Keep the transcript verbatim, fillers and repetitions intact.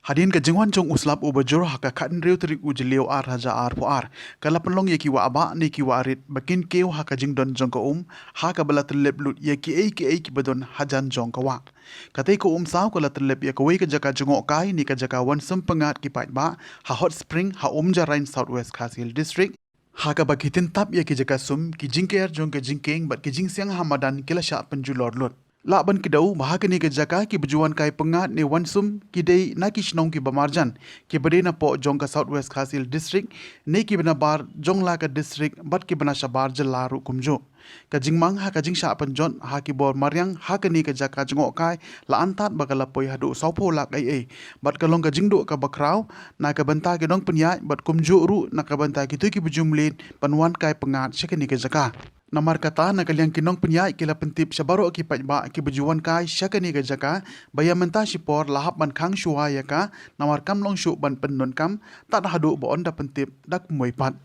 Hadien ka jingwan jong u slap uba jur ha ka khathynriew tarik u Jylliew ar hajar arphew ar, ka la pynlong ïa ki wahbah ne ki wahrit ba kin kiew ha ka jingdon jong ka um, ha kaba la tyllep lut ïa kiei kiei kiba don hajan jong ka wah. Katei ka um saw ka la tyllep ïa kawei ka jaka jngohkai ne ka jaka wan sum pyngngad ki paidbah ha Hot Spring ha Umjarain, South West Khasi Hills District, ha kaba ki tyntap ïa ki jaka sum, ki jingker jong ka jingkieng bad ki jingsiang ha madan ki la shah pynjulor lut. Lah ban kdew ba ha kane ka jaka kiba ju wan kai pyngngad ne wan sum ki dei na ki shnong kiba marjan, kiba dei napoh jong ka South West Khasi Hills District, ne kiba na bar jong la ka district bad kiba na shabar jylla ruh kumjuh. Ka jingmang ha ka jingshah pynjot ha ki bor mariang ha kane ka jaka jngohkai la antad ba ka la poi haduh sawphew lak eiei, bad ka long ka jingduh kaba khraw na ka bynta ki nongpynïaid bad kumjuh ruh na ka bynta kito kiba ju mlien ban wan kai pyngngad sha kane ka jaka. Namar kata, na ka liang ki nongpynïaid ki la pyntip sha baroh ki paidbah kiba ju wan kai sha kane ka jaka ba ïa mynta shipor la hap ban khang shuwa ïa ka, namar kam long shuh ban pyndonkam tad haduh ba yn da pyntip da kumwei pat.